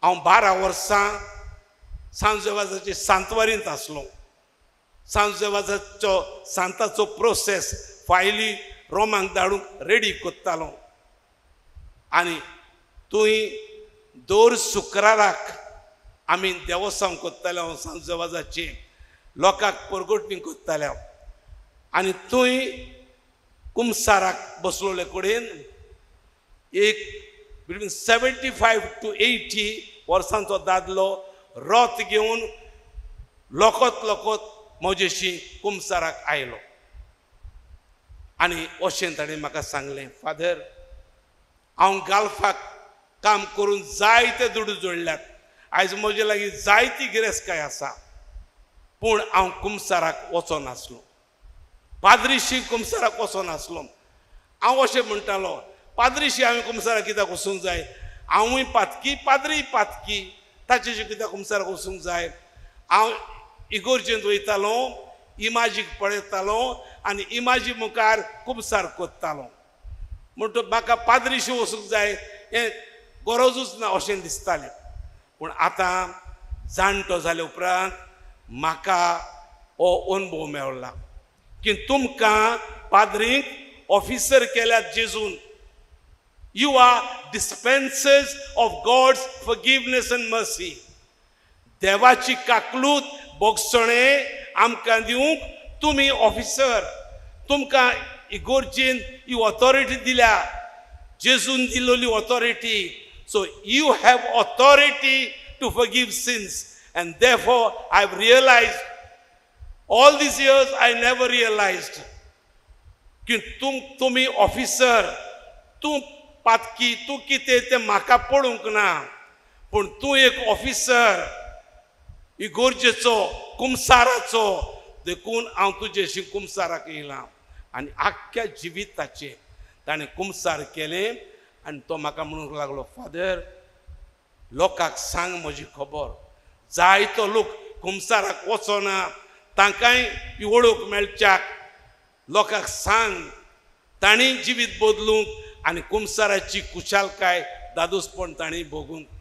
हांव 12 वर्सां सांजवाजाचे सांतवारींत आसलो. सांजवाजाचो सांताचो प्रोसेस फायली रोमांक धाडूंक रेडी कोत्तालो. आनी तुंय दर शुक्राराक आमी देवस्तांव कोत्ताले, हांव सांजवाजाचें लोकांक परगटणी कोत्ताले. आनी थंय कुमसाराक बसलोले कडेन एक बिटवीन 75 टू 80 वर्सांचो दादलो रोत घेवन लोकोत लोकोत म्हजेशी कुमसाराक आयलो आनी अशें ताणें म्हाका सांगलें, फादर, हांव गाल्फाक काम करून जायते दुडू जोडल्यात, आयज म्हजे लागीं जायती गिरेस्तकाय आसा, पूण हांव कुमसाराक वचनासलो, पाद्रीशी कुमसाराक वचनासलो. हांव अशें म्हणटालो, पाद्रीशी हांवें कुमसाराक कित्याक वचूंक जाय, हांवूय पातकी, पाद्रीय पातकी, ताचेशी कित्याक कुमसाराक वचूंक जाय. हांव इगोर्जेंत वयतालो, इमाजीक पळयतालो आनी इमाजी मुखार कुमसार कोत्तालो. म्हणटकच म्हाका पाद्रीशी वचूंक जाय हें गरजूच ना अशें दिसतालें. पूण आतां जाणटो जाले उपरांत म्हाका हो अनुभव मेळ्ळा की तुमकां पाद्रींक ऑफिसर केल्यात जेजून. You are dispensers of God's forgiveness and mercy. देवाची काकलूत बोगसणें आमकां दिवंक तुमी ऑफिसर. तुमकां इगोर्जेन ही ऑथॉरिटी दिल्या, जेजून दिल्ली authority. So you have authority to forgive sins, and therefore I have realized all these years I never realized की तुमी ऑफिसर, तूं पातकी, तूं कितें तें म्हाका पडूंक ना, पूण तूं एक ऑफिसर इगोर्जेचो, कुमसाराचो, देखून हांव तुजेशी कुमसाराक येयलां. आनी आख्ख्या जिविताचें ताणें कुमसार केलें. आनी तो म्हाका म्हणूंक लागलो, फादर, लोकांक सांग म्हजी खबर, जायतो लोक कुमसाराक वचना, तांकांय ही वळख मेळच्याक लोकांक सांग, तांणी जिवीत बदलूंक आनी कुमसाराची कुशालकाय दादोसपण तांणी भोगूंक.